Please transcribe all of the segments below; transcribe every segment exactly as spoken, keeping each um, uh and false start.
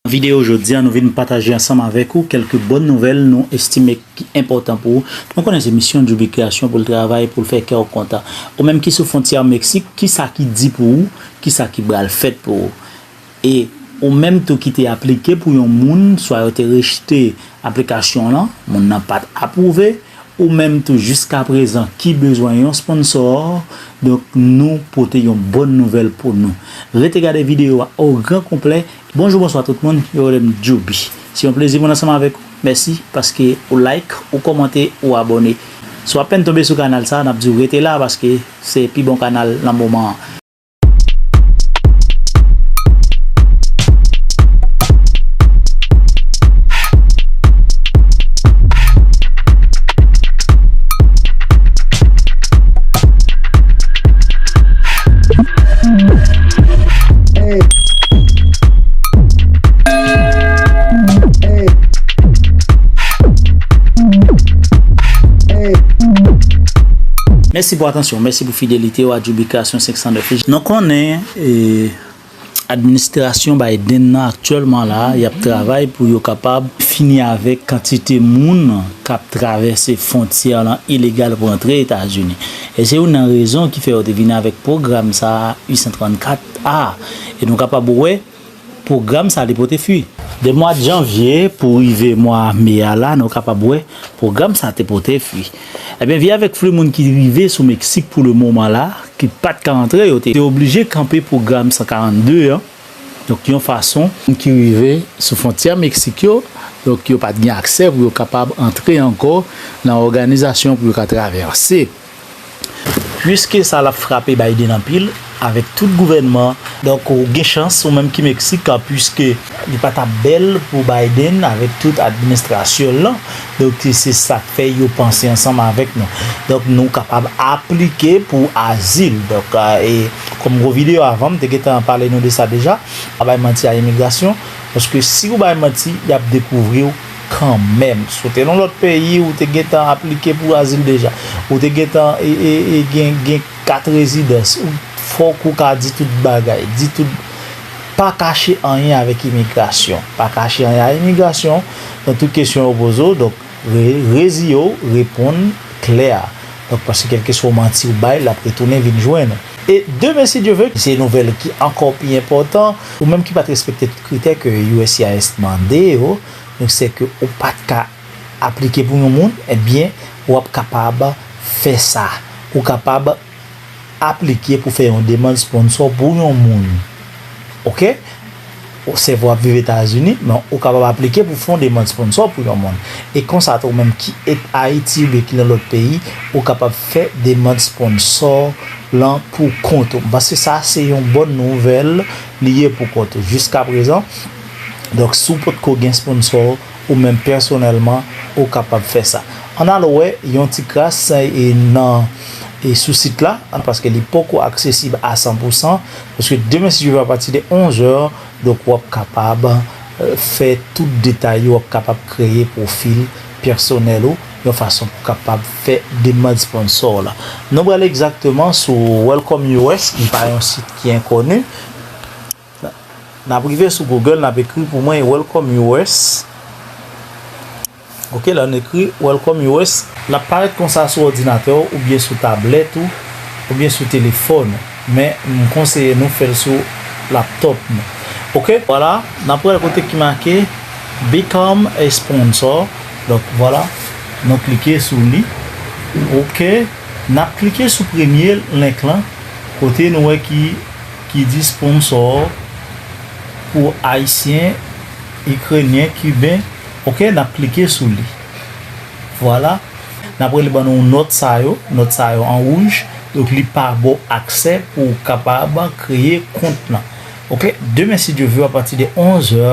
Videyo jodi a, nou vin pataje ansanm avèk ou kèlke bòn nouvèl nou estime ki enpòtan pou ou. Nou konnen se misyon Djoubi Kreyasyon pou l travay, pou l fè kè w kontan. Ou menm ki sou fwontyè Meksik, kisa ki di pou ou, kisa ki pral fèt pou ou? E ou menm tou ki te aplike pou yon moun, swa yo te rejte aplikasyon w lan, moun nan pa t apwouve, ou menm tou jiskaprezan ki bezwen yon sponsò, donk nou pote yon bòn nouvèl pou nou. Rete gade videyo a o gran konplè. Bonjou, bonswa tout moun, yo rele m Djoubi. Se yon plezi pou m ansanm avèk ou. Mèsi paske ou like, ou kòmante, ou abòne. Si w apèn tonbe sou kanal sa, n ap di w rete la paske se pi bon kanal nan moman an. Mèsi pou atansyon, mèsi pou fidelite w a Djoubi Kreyasyon senk san nèf. Nou konnen, e, administrasyon Biden nan aktyèlman la, y ap travay pou yo kapab fini avèk kantite moun k ap travèse fwontyè lan ilegal pou antre Etazini. E se youn nan rezon ki fè yo te vini avèk pwogram sa a, uit san trannkat A. E nou kapab wè, pwogram sa a li pote fwi. De mwa janvye pou rive mwa me a la, nou kapab wè, pwogram sa a te pote fwi. Ebyen, vye avèk fwi moun ki rive sou Meksik pou le moman la, ki pa t ka antre, yo te, te oblije kanpe pwogram san karannde an. Donk, yon fason, moun ki rive sou fwontyè Meksik yo, donk, yo pa t gen aksè pou yo kapab antre ankò nan òganizasyon pou yo ka travèse. Piske sa l ap frape Biden anpil, avèk tout gouvènman, donk, ou gen chans, ou menm ki Meksik, piske li pa t ap bèl pou Biden avèk tout administrasyon l lan. Donk, se sa k fè yo panse ansanm avèk nou. Donk, nou kapab aplike pou azil. Donk, e, kòm gwo videyo avan, m te gentan pale nou de sa deja. Pa bay manti a imigrasyon, paske si ou bay manti, y ap dekouvri w kanmenm. Si w te nan lòt peyi, ou te gentan aplike pou azil deja. Ou te gentan, e, e, e, gen, gen kat rezidans. Ou, fòk ou ka di tout bagay. Di tout, pa kache anyen avèk imigrasyon. Pa kache anyen a imigrasyon nan tout kesyon yo poze w. Donk, re-, reziye w, reponn klè. Donk, paske kèlkeswa manti ou bay, l ap retounen vin jwenn ou. E demen, si Dye vle, se nouvèl ki ankò pi enpòtan. Ou menm ki pa t respekte tout kritè ke U S C I S mande yo, donk se ke ou pa t ka aplike pou yon moun, ebyen, w ap kapab fè sa. Ou kapab aplike pou fè yon demann sponsò pou yon moun. Oke? Sèvo ap viv Etazini, men ou kapab aplike pou fè yon demann sponsò pou yon moun. E konsa tou, ou menm ki et Ayiti oubyen ki nan lòt peyi, ou kapab fè demann sponsò lan pou kont ou. M panse sa se yon bòn nouvèl li ye pou kont ou. Jiskaprezan, donk, si w potko gen sponsò, ou menm pèsonèlman, ou kapab fè sa. Ann al wè yon ti kras, e, nan, e, sou sit la, paske li poko aksesib a san pou san, paske demen, si Dye vle, apati de onz è, donk, w ap kapab, e, fè tout detay yo, w ap kapab kreye pwofil pèsonèl ou, yon fason pou kapab fè demann sponsò w la. Nou pral egzakteman sou Welcome U S, ki pa yon sit ki enkoni. N ap rive sou Google, n ap ekri pou mwen Welcome U S. Oke, lè n ekri Welcome U S, l ap parèt konsa sou òdinatè w oubyen sou tablèt ou, oubyen sou telefòn ou. Men, m konseye nou fè l sou laptòp nou. Oke, vwala, n ap pral kote ki make Become a Sponsor. Donk, vwala, nou klike sou li. Oke, n ap klike sou premye link lan, kote nou wè ki, ki di sponsò pou Ayisyen, Ikrenyen, Kiben. Oke, n ap klike sou li. Vwala. N ap rele ban nou nòt sa yo, nòt sa yo an wouj. Donk, li pa ba w aksè pou w kapab kreye kont lan. Oke, demen, si Dye vle, apati de onz è,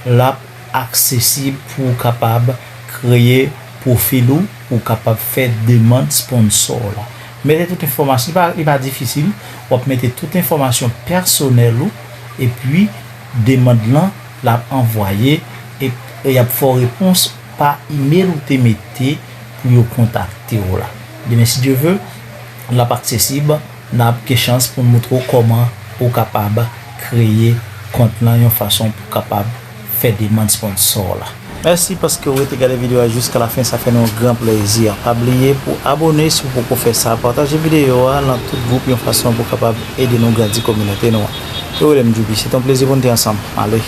l ap aksesib pou w kapab kreye pwofil ou, pou w kapab fè demann sponsò w la. Mete tout enfòmasyon, li pa, li pa difisil. W ap mete tout enfòmasyon pèsonèl ou, epi demann lan, l ap anvwaye, e, e y ap fè w repons pa imèl ou te mete pou yo kontakte w la. Demen, si Dye vle, l ap aksesib, n ap gen chans pou n moutre w kòman ou kapab kreye kont lan yon fason pou w kapab fè demann sponsò w la. Mèsi paske w rete gade videyo a jiska lafen, sa fè nou yon gran plezi. Pa bliye pou abone si w poko fè sa, pataje videyo a nan tout gwoup yon fason pou kapab ede nou grandi kominote nou an. Yo rele m Djoubi, se te yon plezi pou n te ansanm. Ale.